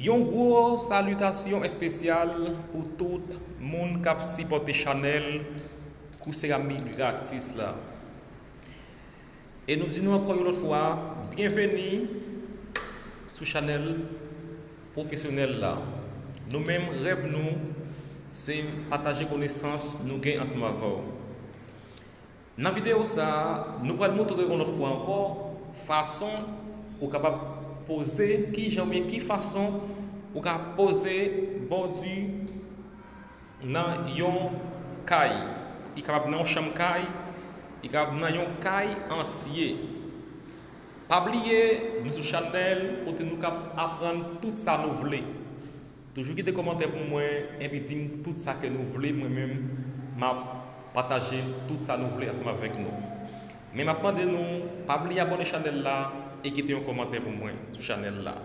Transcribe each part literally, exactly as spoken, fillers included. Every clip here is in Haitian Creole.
Yon gwo salitasyon espesyal pou tout moun k ap sipòte chanèl Kou Seramik Gratis la. E nou di nou ankò yon lòt fwa, byenveni sou chanèl pwofesyonèl la. Nou menm, rèv nou, se pataje konesans nou gen ansanm avè w. Nan videyo sa a, nou pral montre w yon lòt fwa ankò fason ou kapab poze, kijan oubyen ki fason ou ka poze bòdi nan yon kay. Li kapab nan yon chanm kay, li kapab nan yon kay antye. Pa bliye, nou sou chanèl kote nou ka aprann tout sa nou vle. Toujou kite kòmantè pou mwen, epi di m tout sa ke nou vle, mwen menm, m ap pataje tout sa nou vle ansanm avèk nou. Men m ap mande nou, pa bliye abòne chanèl la e kite yon kòmantè pou mwen sou chanèl la.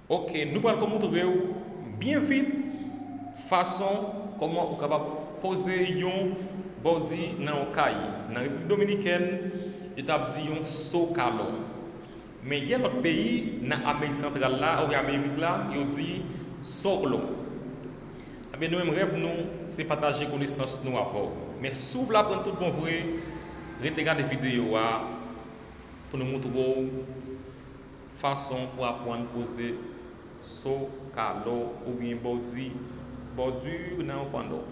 Oke, nou pral ko montre w byen vit fason kòman ou kapab poze yon bòdi nan yon kay. Nan Repiblik Dominikèn, yo t ap di yon sokalo. Men gen lòt peyi nan Amerik Santral la, oubyen Amerik la, yo di soklo. Ebyen, nou menm, rèv nou, se pataje konesans nou avè w. Men si w vle aprann tout bon vre, rete gade videyo a pou nou montre w fason pou aprann poze sokalo oubyen bòdi, bòdi nan yon panno.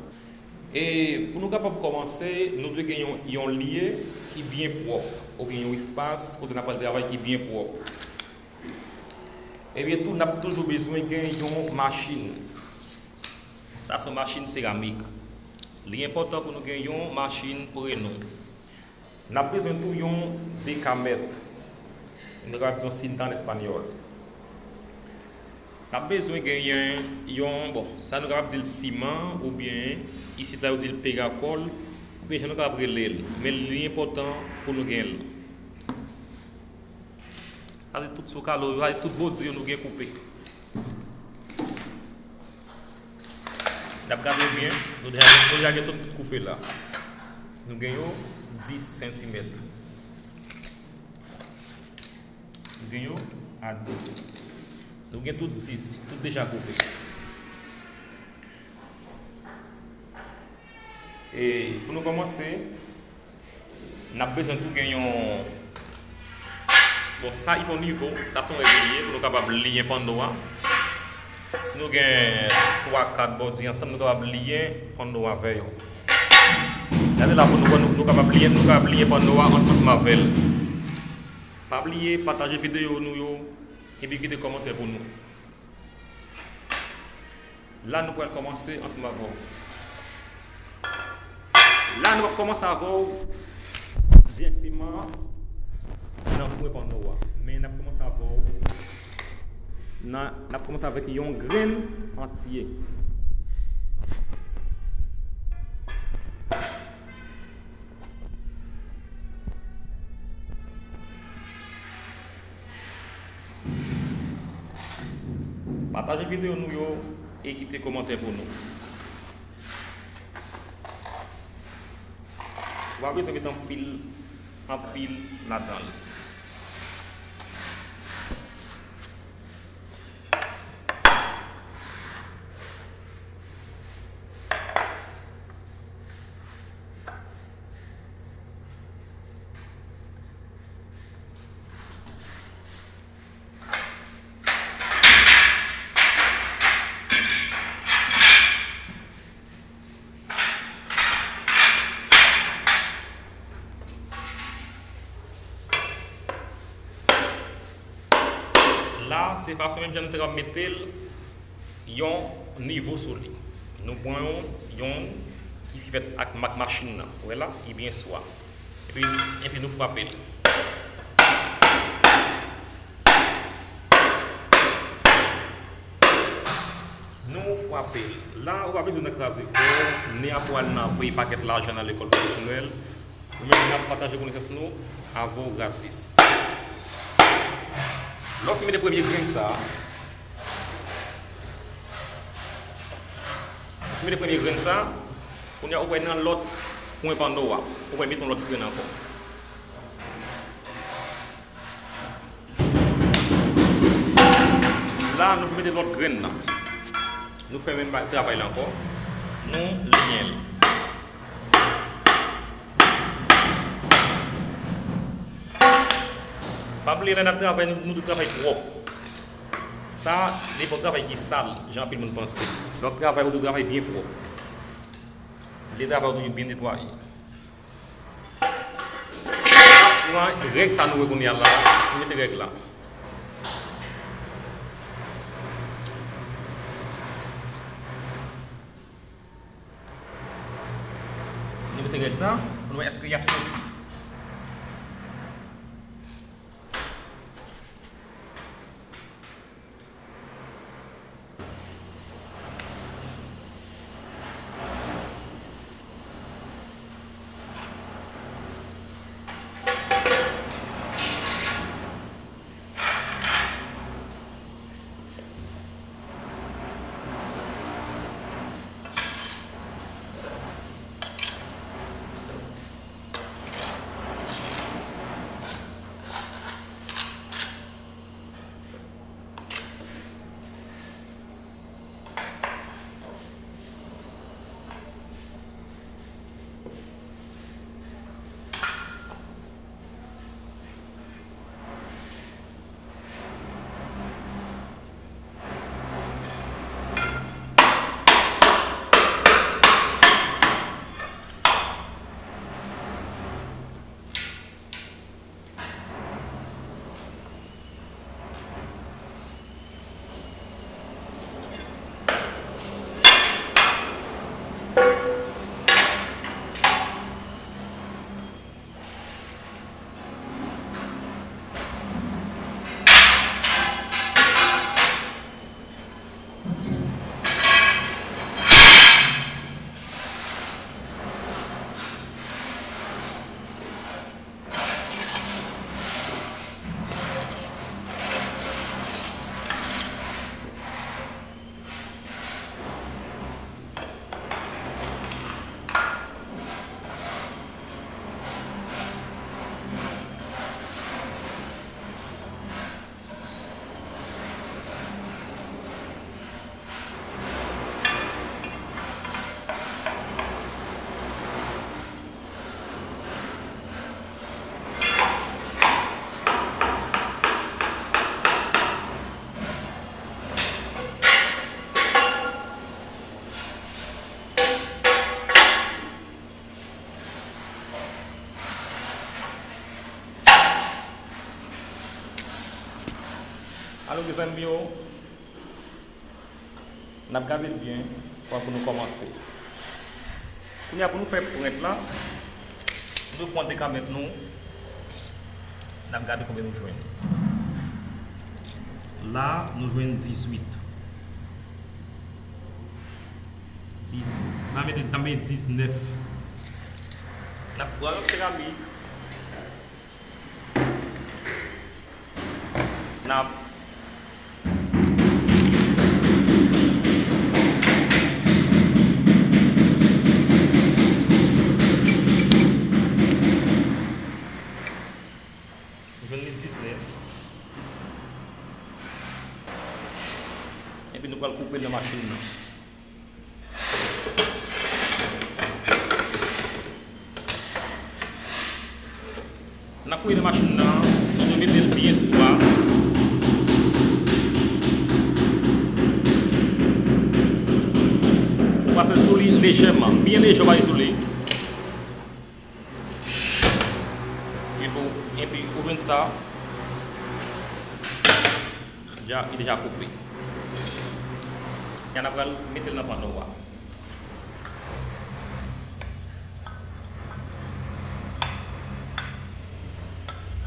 E pou nou kapab kòmanse, nou dwe gen yon, yon lye ki byen pwòp, oubyen yon espas kote n ap pral travay ki byen pwòp. Ebyen tou, n ap toujou bezwen gen yon machin. Sa se yon machin seramik. Li enpòtan pou nou gen yon machin pre nou. N ap bezwen tou yon dekamèt. Nou kapab di yon cinta an espanyòl. N ap bezwen genyen yon, bon, sa nou kapab di l siman, oubyen isit la yo di l pegakòl, oubyen jan nou kapab rele l. Men li enpòtan pou nou gen l. Sa se tout sokalo yo, sa se tout bòdi yo nou gen koupe. N ap gade yo byen, nou deja, nou deja gen tout, tout koupe la. Nou gen yo dis santimèt. Nou gen yo a dis. Nou gen tout dis, tout deja koupe. E pou nou kòmanse, n ap bezwen tou gen yon, bon, sa i gon nivo, sa se yon règ li ye pou nou kapab liyen panno a. Si nou gen twa, kat bòdi ansanm, nou kapab liyen panno a avè yo. Gade la pou nou wè, nou, nou kapab liyen, nou kapab liyen panno a an, ansanm avè l. Pa bliye pataje videyo nou yo, epi kite kòmantè pou nou. La, nou pral kòmanse ansanm avè w. La, nou p ap kòmanse avè w dirèkteman nan kwen panno a. Men n ap kòmanse avè w nan, n ap kòmanse avèk yon grenn antye. Pataje videyo nou yo e kite kòmantè pou nou. Ou pa bezwen met anpil, anpil ladan l. La, se fason menm jan nou te ka mete l yon nivo sou li. Nou pran yon, yon ki fèt ak mak machin nan. Ou wè la? Li byen swa. Epi, epi nou frape l. Nou frape l. La, ou pa bezwen nan kraze kò w, ni aprann nan peye pakèt lajan nan lekòl pwofesyonèl. Nou menm, n ap pataje konesans nou avè w gratis. Lè w fin mete premye grenn sa, ou fin mete premye grenn sa, kounye a ou pral nan lòt kwen panno a. Ou pral mete yon lòt grenn ankò. La, nou mete lòt grenn nan. Nou fè menm ba-, travay la ankò. Nou limen l. Pa bliye, lè n ap travay, nou, nou dwe travay pwòp. Sa, li pa yon travay ki sal, jan anpil moun panse. Lè w ap travay, ou dwe travay byen pwòp. Lè travay, ou toujou byen netwaye. Pran règ sa nou wè kounye a la, nou mete règ la. Nou mete règ sa, pou nou wè èske y ap soti. Alo, mezanmi yo, n ap gade l byen anvan pou nou kòmanse. Kounye a, pou nou fè pwent la, nou pran dekamèt nou, n ap gade konbyen nou jwenn. La, nou jwenn dizuit. Diz, n a mete, n a mete diznèf. N ap pran yon seramik. N ap jwenn li diznèf. Epi nou pral koupe l nan machin nan. N ap koupe nan machin nan, nou dwe mete l byen sou a. Ou pase l sou li lejèman, byen lejè, ou pase sou li. Epi ou, epi ou jwenn sa, deja, li deja koupe. Kounye a n ap pral mete l nan panno a.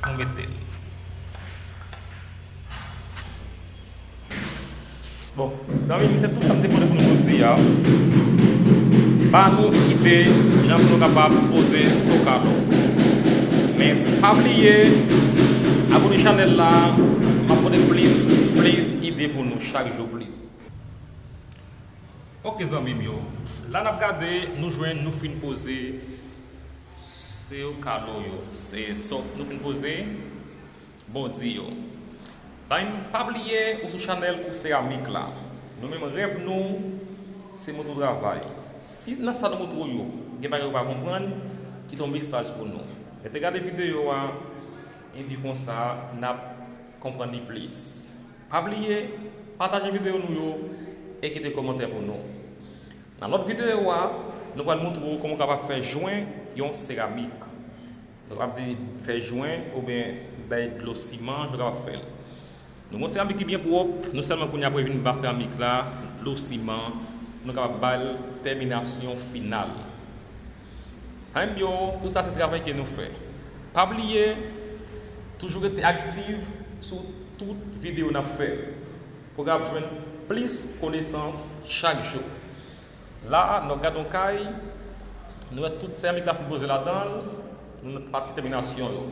Nou mete l. Bon, zanmi m, se tout sa m te pote pou nou jodi a. Ba nou ide jan pou nou kapab poze so kalo. Men pa bliye, abone chanèl la, m ap pote plis, plis ide pou nou chak jou plis. Oke, zanmi m yo, la n ap gade, nou jwenn, nou fin poze so kalo yo. Se so nou fin poze. Bòdi yo. Zanmi m, pa bliye ou sou chanèl kou seramik la. Nou menm rèv nou se montre w travay. Si nan sa nou montre w yo gen bagay ou pa konprann, kite yon mesaj pou nou. Rete gade videyo a, epi konsa n ap konprann li plis. Pa bliye pataje videyo nou yo e kite kòmantè pou nou. Nan lòt videyo a, nou pral montre w kòman w kapab fè jwen yon seramik. Nou kapab di fè jwen oubyen bay dlo siman, nou kapab fè l. Nou gon seramik ki byen pwòp, nou sèlman kounye a pou vin ba seramik la dlo siman, nou kapab ba l tèminasyon final. Zanmi m yo, tout sa se travay ke nou fè. Pa bliye, toujou rete aktif sou tout videyo n ap fè pou w kapab jwenn plis konesans chak jou. La a, nou ap gade yon kay, nou wè tout seramik la fin poze ladan l, nou nan pati tèminasyon yo.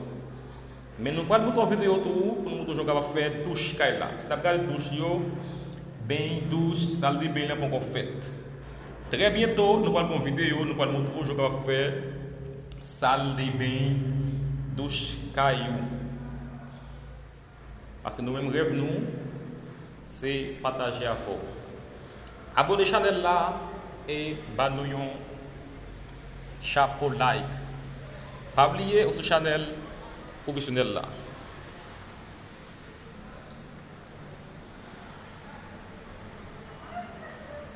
Men nou pral montre yon videyo tou pou nou montre w jan w kapab fè douch kay la. Si n ap gade douch yo, beny douch, sal de beny lan poko fèt. Trè byento, nou pral gon videyo, nou pral montre w jan w kapab fè sal de beny, douch kay ou. Paske nou menm rèv nou se pataje avè w. Abone chanèl la e ba nou yon chapo like. Pa bliye ou sou chanèl pwofesyonèl la.